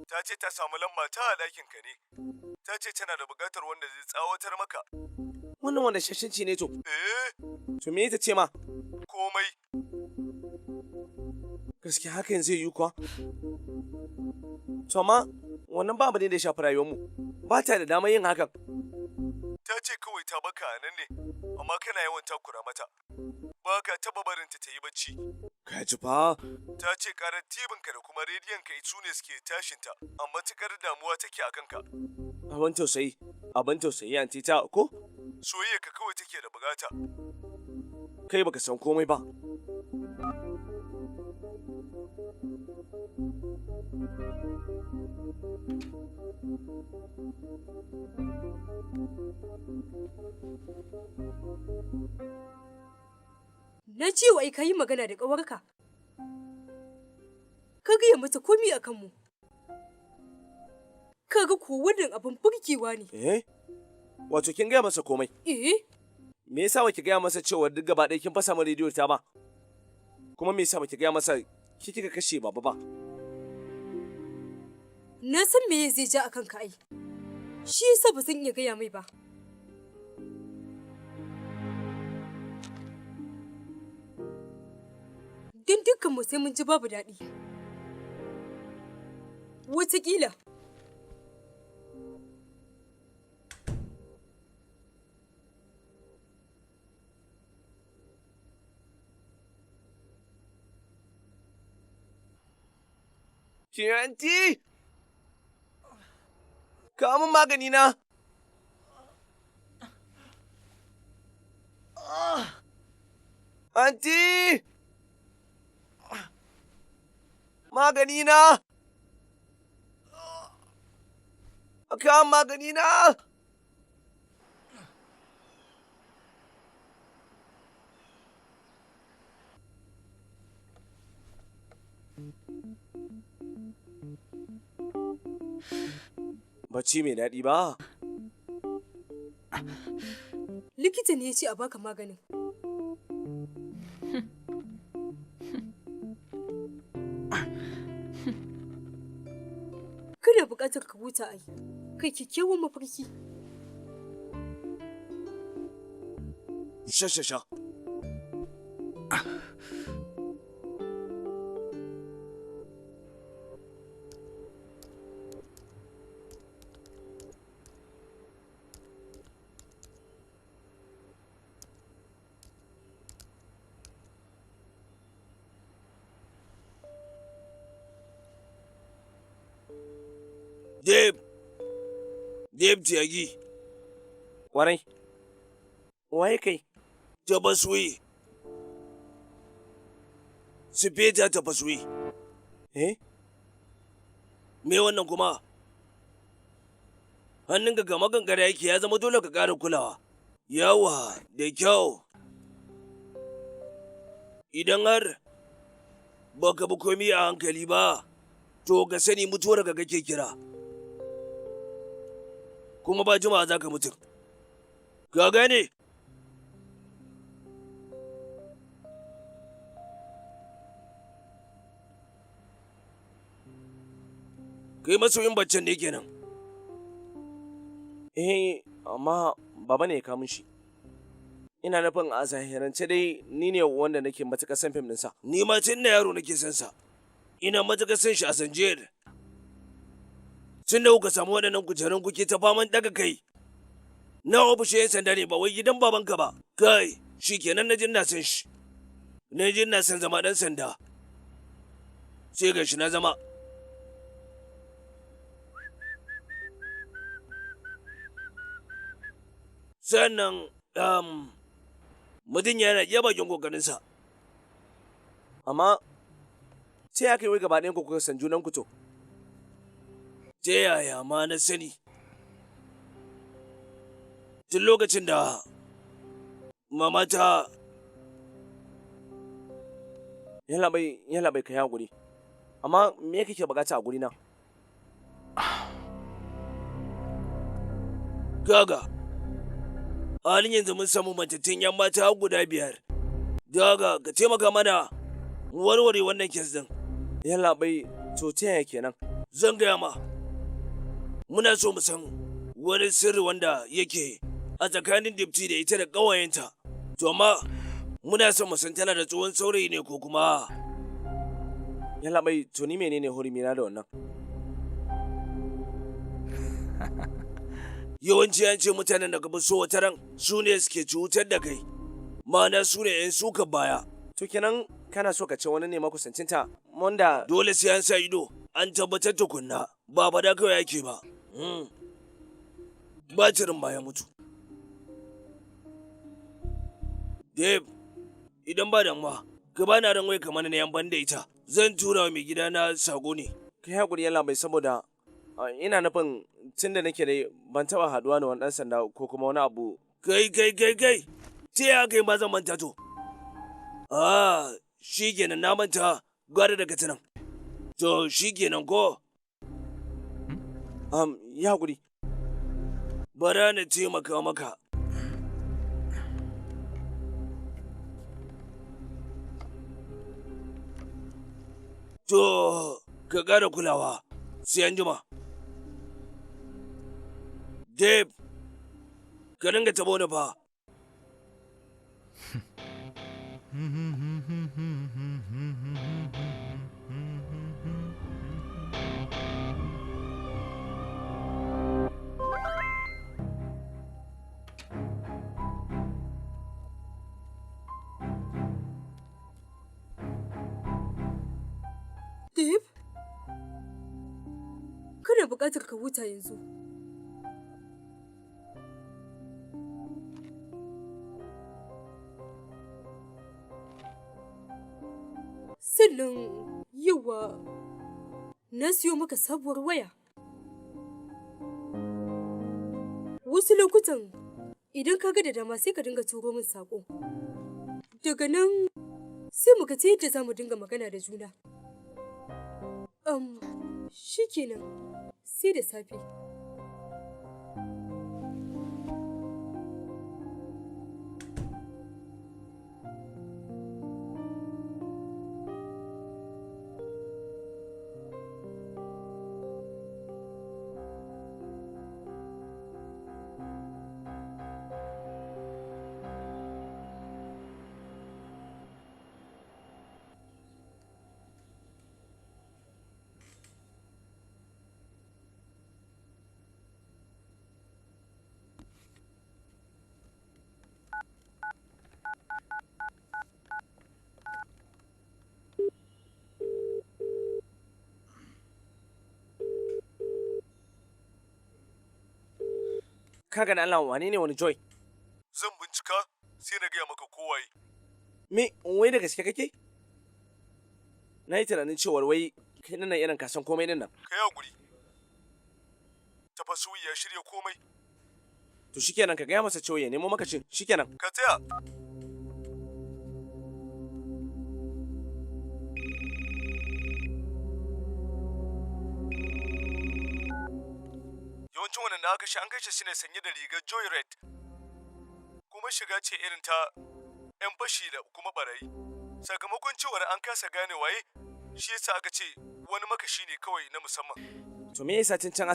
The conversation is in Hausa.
Ta ce ta samu lamba ta a ɗakin ka ne. Ta ce tana da buƙatar wanda zai tsawatar maka. Wannan wanda shashanci ne to. Eh, To me ta ce ma? Komai. Gaskiya hakan zai yi kuwa? To amma wannan ba abu ne da ya shafi rayuwarmu. Ba ta da damar yin hakan. Ta ce kawai ta baka a nan ne, amma kana yawan takura mata. Ba ka taɓa barinta ta yi bacci. Ka ji fa? Ta ce karar tibinka da kuma rediyonka su ne suke tashinta, amma matuƙar damuwa take a kanka. Abin tausayi, abin tausayi anti ta ko? Soyayya ka kawai take da bukata. Kai baka san komai ba. Na ce wai ka yi magana da ƙawarka. Ka gaya mata komi a kanmu. Ka ga ko wannan abin burgewa ne. Eh? Wato kin gaya masa komai. Eh? Me yasa baki gaya masa cewa duk gaba ɗaya kin fasa min rediyo ta ba? Kuma me yasa baki gaya masa ki kika kashe baba ba? Na san me zai ja a kanka ai. Shi yasa ba zan iya gaya mai ba. Don dukkanmu sai mun ji babu daɗi. Wataƙila. Kiranti! Kawo min magani na! Anti! Magani na! Kawo min magani na! Bacci mai daɗi ba? Likita ne ya ce a baka maganin. Kana buƙatar ka huta ai. Kai kyakkyawan mafarki. Sha sha sha. Dave, Dave Tiyagi. Kwarai. Waye kai? Tabaswi. Sifeta Tabaswi. Eh? Me wannan kuma? Hannunka gama gangara yake, ya zama dole ka ƙara kulawa. Yawa, da kyau. Idan har baka bi komi a hankali ba, to ka sani mutuwar ka kake kira. Kuma ba jimawa za ka mutu. Ka gane? Kai masoyin baccen ne kenan. Eh, amma baba ne ya kawo min shi. Ina nufin a zahirance dai ni ne wanda nake matuƙar son fim ɗinsa. Ni ma tun na yaro nake son sa. Ina matuƙar son shi a Sanjiyar. Tun da kuka samu waɗannan kujerun kuke ta faman ɗaga kai. Na ofishin 'yan sanda ne, ba wai gidan babanka ba. Kai, shi kenan na ji ina son shi. Na ji ina son zama ɗan sanda. Sai ga shi na zama. Sannan, mutum yana iya bakin kokarinsa. Amma, sai aka yi wai gaba ɗayan ku kuka san junan ku to? Ta yaya ma na sani? Tun lokacin da mama ta Yalla bai, yalla bai, ka yi haƙuri. Amma me kake bukata a gurina? Gaga, halin yanzu mun samu matattun 'yan mata guda 5. Daga ka taimaka mana mu warware wannan kes din. Yalla bai, to ta yaya kenan? Zan gaya ma. Muna so mu san wani sirri wanda yake a tsakanin Dipti da ita da ƙawayenta. To amma muna son mu san tana da tsohon saurayi ne ko kuma. Yallaɓai, to ni menene hurumi na da wannan? Yawanci an ce mutanen da ka fi so wata ran su ne suke cutar da kai. Ma'ana su ne 'yan suka baya. To kenan kana so ka ce wani ne makusancinta wanda Dole sai an sa ido an tabbatar tukunna ba fada kawai ake ba. Batirin ma ya mutu. Dave, idan ba damuwa, ka ba na ran wai kamar na yan banda ita. Zan tura wa mai gida na sako ne. Kai hakuri yallaɓai, saboda ina nufin tun da nake dai ban taɓa haɗuwa da wani ɗan sanda ko kuma wani abu. Kai kai kai kai, ta yaya kai ma zan manta to? Ah, shi kenan na manta gwada daga tunan. To shi kenan ko? Ya hakuri. Bara na taimaka maka. To, ka ƙara kulawa, sai an jima. Dave, ka dinga tabo ni fa. Dave? Kana buƙatar ka huta yanzu. Sannan yawa na siyo maka sabuwar waya. Wasu lokutan idan ka ga da dama sai ka dinga turo min saƙo. Daga nan sai mu ga ta yadda za mu dinga magana da juna. Shikenan, sai da safe. Ka gani Allah, wane ne wani Joy? Zan bincika sai na gaya maka kowaye. Me, wai da gaske kake? Na yi tunanin cewar wai kai nan irin kasan komai din nan. Ka yi hakuri. Tafasuwi ya shirya komai. To shikenan, ka gaya masa cewa ya nemo maka cin, shikenan. Ka tsaya. Yawancin wannan da aka kashe an kashe shi ne sanye da rigar Joy Red. Kuma shiga ce irin ta 'yan fashi da kuma barayi. Sakamakon cewar an kasa gane waye, shi yasa aka ce wani makashi ne kawai na musamman. To me yasa tun can